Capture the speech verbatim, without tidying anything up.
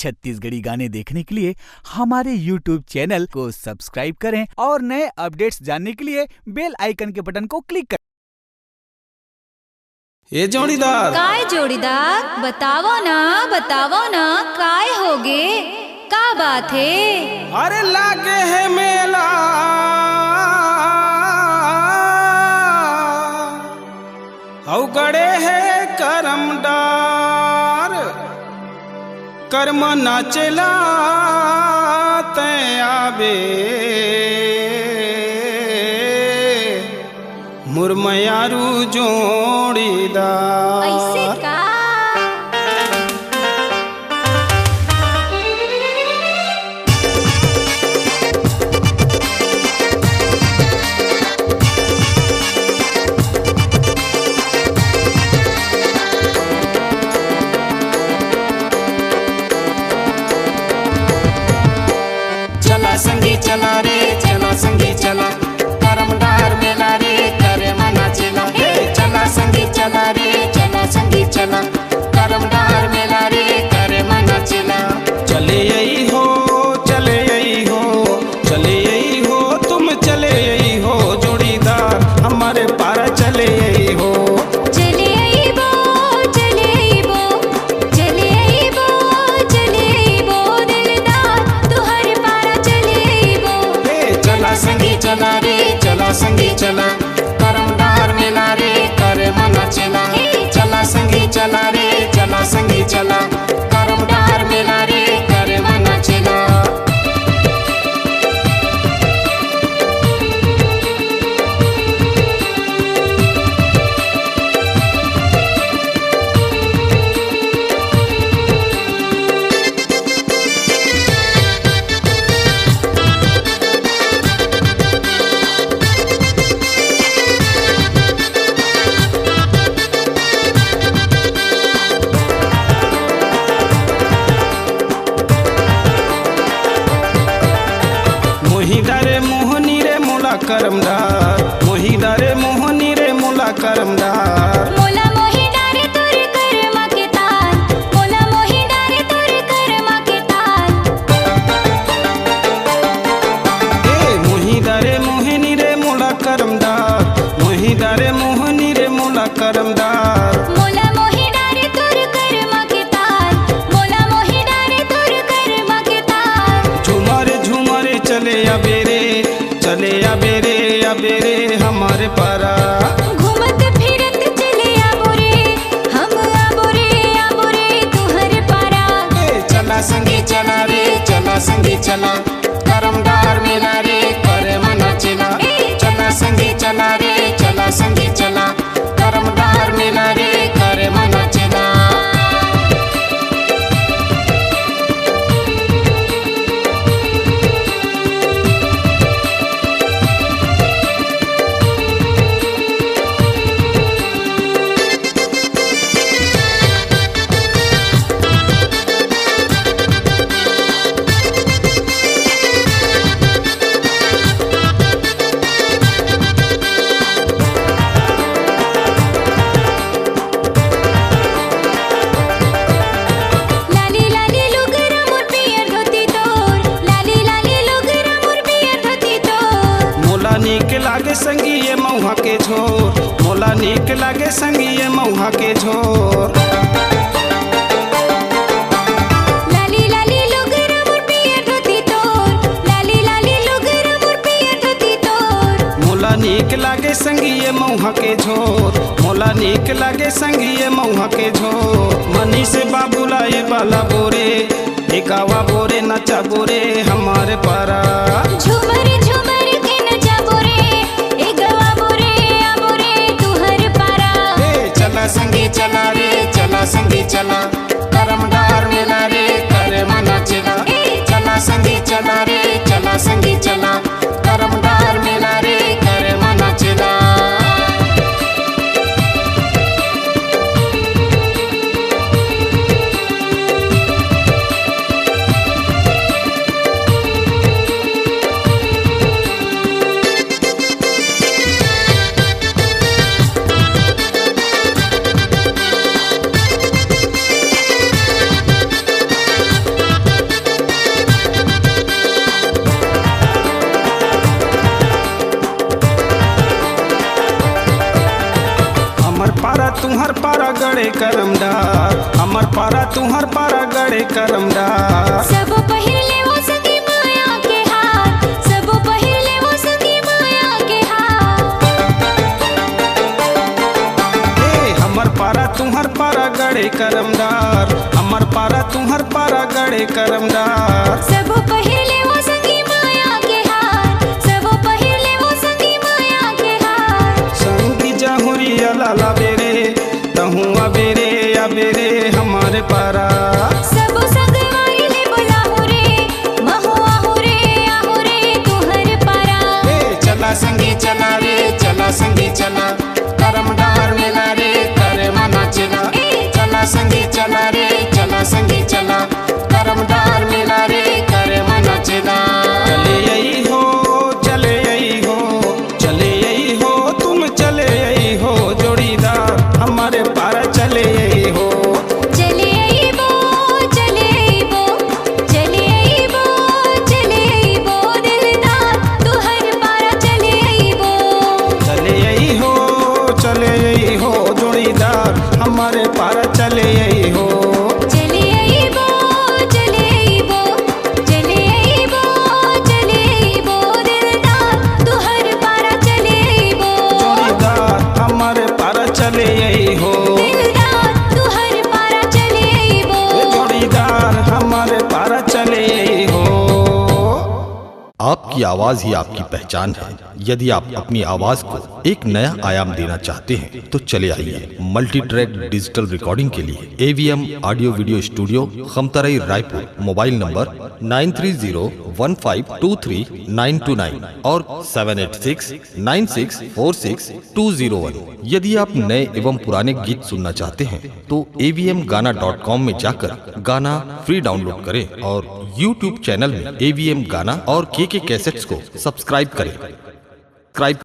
छत्तीसगढ़ी गाने देखने के लिए हमारे YouTube चैनल को सब्सक्राइब करें और नए अपडेट्स जानने के लिए बेल आइकन के बटन को क्लिक करें। ए जोड़ीदार। काय जोड़ीदार? बतावो ना, बतावो ना, काय होगे? का बात हे? अरे लागे हे मेला, अउ गड़े हे करम डार। करम नाचेला तैं आबे, मोर मयारू जोड़ीदार। ऐसे का? चला संगी चला रे, चला संगी चला, करम डार मेला रे, करे मना चेला। हे, चला संगी चला रे, चला संगी चला, करम डार मेला रे, करे मना चेला। चले आई हो, चले आई हो, चले आई हो, तुम चले आई हो, जोड़ीदार हमारे पारा चले आई हो। चले आइबो, चले आइबो, चले आइबो, चले आइबो, दिलदार तुहर पारा चले आइबो। ए, चला संगी चला रे, चला संगी चला, करम डार मेला रे, करे मना चेला। ए, चला संगी चला रे, चला संगी चला, करम डार मेला रे, करे मना चेला। मोही डारे मोहनी रे मोला करमदार, मोही डारे मोहनी रे मोला करमदार। मोला मोही डारे तोर करमा के तार, मोला मोही डारे तोर करमा के तार। ए मोही डारे मोहनी रे मोला करमदार, मोही डारे मोहनी रे मोला करमदार। मोला मोही डारे तोर करमा के तार, मोला मोही डारे तोर करमा के तार। झूमर झूमर चले आबे रे, चले आबे रे, आबे रे हमर पारा। घूमत फिरत चले आबो रे, हम आबो रे, आबो रे तुहर पारा। ए, चला संगी चला रे, चला संगी चला, करमदार मेला रे, करे मना चेला। ए, चला संगी चला रे, चला संगी चला, करमदार मेला रे, करे मना चेला। लाली लाली लुगरा मोर पियर धोती तोर, लाली लाली लुगरा मोर पियर धोती तोर। मोला नीक लागे संगी ये मउहा के झोर, मोला नीक लागे संगी ये मउहा के झोर। लाली लाली लुगरा मोर पियर धोती तोर, लाली लाली लुगरा मोर पियर धोती तोर। मोला नीक लागे संगी ये मउहा के झोर, मोला नीक लागे संगी ये मउहा के झोर। मनीष बाबू ला ए बाला बोरे, ए गावा बोरे, नचा बोरे हमर पारा। झूमर झूमर के नचा बोरे, ए गावा बोरे, आ बोरे तुहर पारा। ए, चला संगी चला रे, चला संगी चला, करमदार मेला रे, करे मना चेला। ए, चला संगी चला रे, चला संगी चला, करमदार मेला रे, करे मना चेला। गड़े करम डार, हमर पारा तुहर पारा गड़े करम डार। सबो पहिले वो संगी माया के हार, सबो पहिले वो संगी माया के हार। ए, हमर पारा तुहर पारा गड़े करम डार, हमर पारा तुहर पारा गड़े करम डार। सबो पहिले वो संगी माया के हार, सबो पहिले वो संगी माया के हार। संगी जहुरी अलाला बेरे, तहूँ अबेरे अबेरे हमर पारा। सबो संगवारी ले बोलाहू रे, महू आहू रे, आहू रे तुहर पारा। ए, चला संगी चला रे, चला संगी चला, करम डार मेला रे, करे मना चला। ए, चला संगी चला रे, चला संगी चला, करम डार मेला रे, करे मना चला। चले आई हो, चले आई हो, चले आई हो, तुम चले आई हो जोड़ीदार, हमर पारा चले आई हो। चले अइबो, चले अइबो, चले अइबो, चले अइबो दिलदार, तुहर पारा चले अइबो। चले आई हो, चले आई हो जोड़ीदार, हमर पारा चले आई हो। चले अइबो, चले अइबो, चले अइबो, चले अइबो दिलदार, तुहर पारा चले अइबो। जोड़ीदार हमर पारा चले आई हो। दिलदार तुहर पारा चले अइबो। ए जोड़ीदार हमर पारा चले आई हो। आपकी आवाज ही आपकी पहचान है। यदि आप अपनी आवाज को एक नया आयाम देना चाहते हैं तो चले आइए। मल्टी ट्रैक डिजिटल रिकॉर्डिंग के लिए AVM audio video studio, Khamtarai, Raipur. Mobile number nine three zero one five two three nine two nine और seven eight six nine six four six two zero one. यदि आप नए एवं पुराने गीत सुनना चाहते हैं तो एवीएम गाना डॉट कॉम में जाकर गाना फ्री डाउनलोड करें और यूट्यूब चैनल में एवीएम गाना और केके कैसेट्स को सब्सक्राइब करें। सब्सक्राइब